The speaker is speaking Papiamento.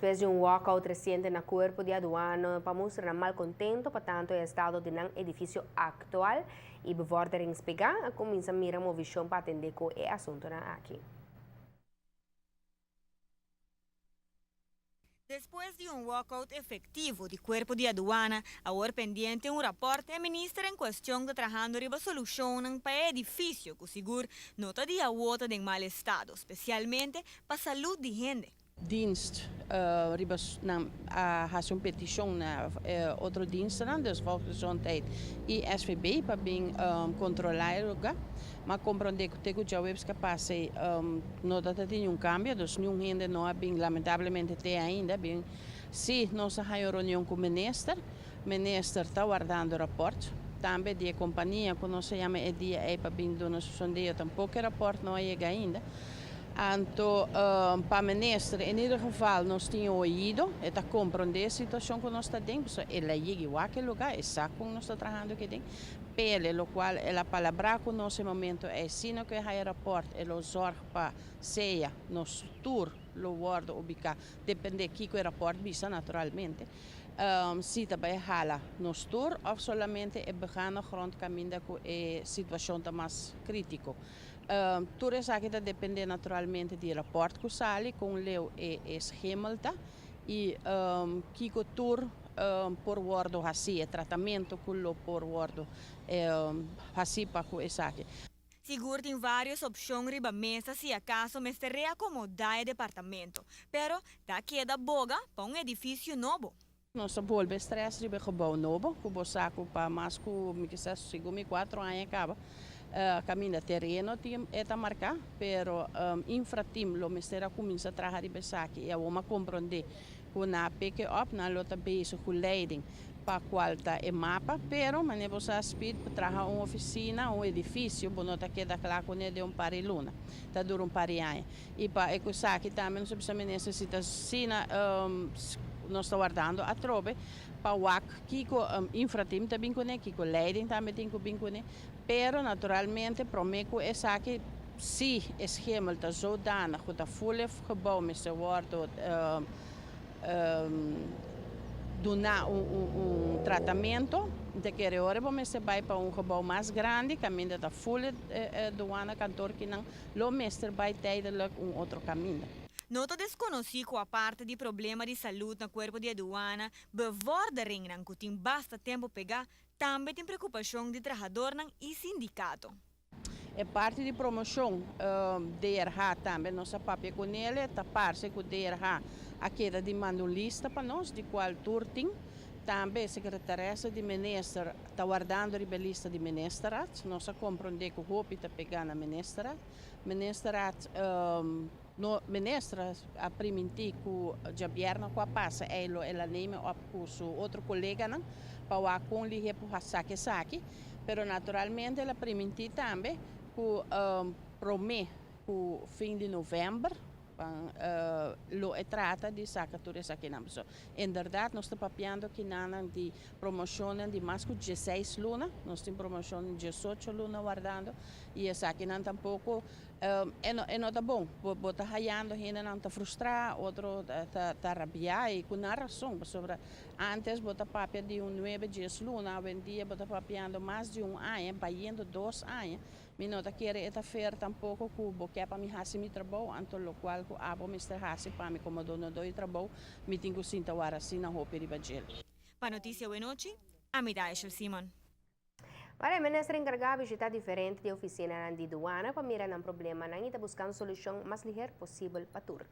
Despues di un walkout reciente na Cuerpo di Aduana pa mustra nan malcontento pa tanto e estado di nan edificio actual y bevorderingsbega, a cuminsa mira movicion pa atende cu e asuntonan aki. Despues di un walkout efectivo di Cuerpo di Aduana, awor pendiente un raport, e minister en cuestion ta trahando riba solucionnan pa e edificio cu sigur no ta di awo ta den mal estado, specialmente pa salud di hende. Dienst riba nan a hasi un petishon na e otro dienstnan, dus Volksgezondheid i SVB pa bin kontrolá e lugá. Ma komprondé ku te ku djaweps ku a pasa ei no ta tin niun kambio, dus niun hende no a bin lamentablemente te ainda bin. Sí nos a haña un reunion ku minister, minister ta wardando rapòrt, tambe di e kompania ku nos a yama e dia ei pa bin duna su sondeo tampoko e rapòrt no a yega ainda. Anto pa minister en ieder geval nos tin oido, e ta comprende e situacion cu nos ta den, pasobra el a yega wak e lugar, e sa con nos ta trahando aki den, pele locual el a palabra cu nos e momento ey, sino cu e haya rapport e lo zorg pa sea nos tur lo wordo ubica, depende kico e rapport bisa naturalmente, si ta bay hala nos tur of solamente e begane grond caminda cu e situacion ta mas critico. Tur esaki ta depende naturalmente di raport ku sali, kon leu e schemel ta i kiko tur por wordo hasi, e tratamentu ku lo por wordo hasi pa ku esaki. Sigur tin varios opshon riba mesa si akaso mester reakomodá e departamento, pero ta keda boga pa un edifisio nobo. Nos ta bolbe stress riba e gebou nobo ku bo sa ku pa mas ku mi kisas segun mi kuatro aña kaba kaminda tereno tin e ta marká pero Infrateam lo mester a kuminsá traha riba esaki i awor mi a komprondé ku na peke op nan lo ta bezig ku leiding pa kual ta e mapa pero manera bo sa speed pa traha un ofisina un edifisio bo no ta keda kla kuné den un par di luna ta dura un par di aña I pa e cos aki tambe nos a bisa minister si ta asina nos ta wardando atrobe pa wak kico Infrateam ta bin cune, kico leiding tambe tin cu bin cune, pero naturalmente prome cu esaki si e schemel ta zodanig cu ta full e gebouw mester wordo duna un tratamento, ta kere ora bo mester bay pa un gebouw mas grandi caminda ta full e douane kantoor kinan. Lo mester bai tijdelijk un otro kaminda. No ta deskonosí ku aparte di problema di salud na kuerpo di aduana, bevorderingnan ku tin basta tempu pegá, tambe tin preokupashon di trahadornan i sindikato. E parti di promoshon DRH tambe nos a papia ku nele, ta parse ku DRH a keda di manda un lista pa nos di kual tur tin. Tambe sekretaresa di minister Ta wardando riba e lista di ministerraad. Nos a comprende cu hopi ta pega na ministerraad. Ministerraad, no, minister a priminti cu djabièrnè cu a pasa ey lo el a neme op cu su otro coleganan pa wak con lihe por saki esaki. Pero naturalmente el a priminti tambe cu prome cu fin di november Pan lo e trata di saca tur esakinan. Pasobra inderdaad nos ta papiando kinanan di promocionnan di mas cu dieseis luna. Nos tin promocionnan di diesocho luna wardando y esakinan tampoco e no e no ta bon. Bo bo ta hayando hendenan ta frustra, otro ta ta rabia y cu nan razon pasobra antes bo ta papia di un nuebe dies luna, awendia bo ta papiando mas di un aña bayendo dos aña. Mi no ta kere e ta fair tampoco cu bo ke pa mi haci mi trabou, anto locual cu abo mester haci pa mi como donador di trabou, mi tin cu sinta wara asina hopi riba djel. Pa Noticia Wenochi, ami ta Eshel Simon. Para e minister encarga a bishita diferente di oficinanan di duana pa mira nan problemanan y ta buscando solucion mas liher posibel pa tur.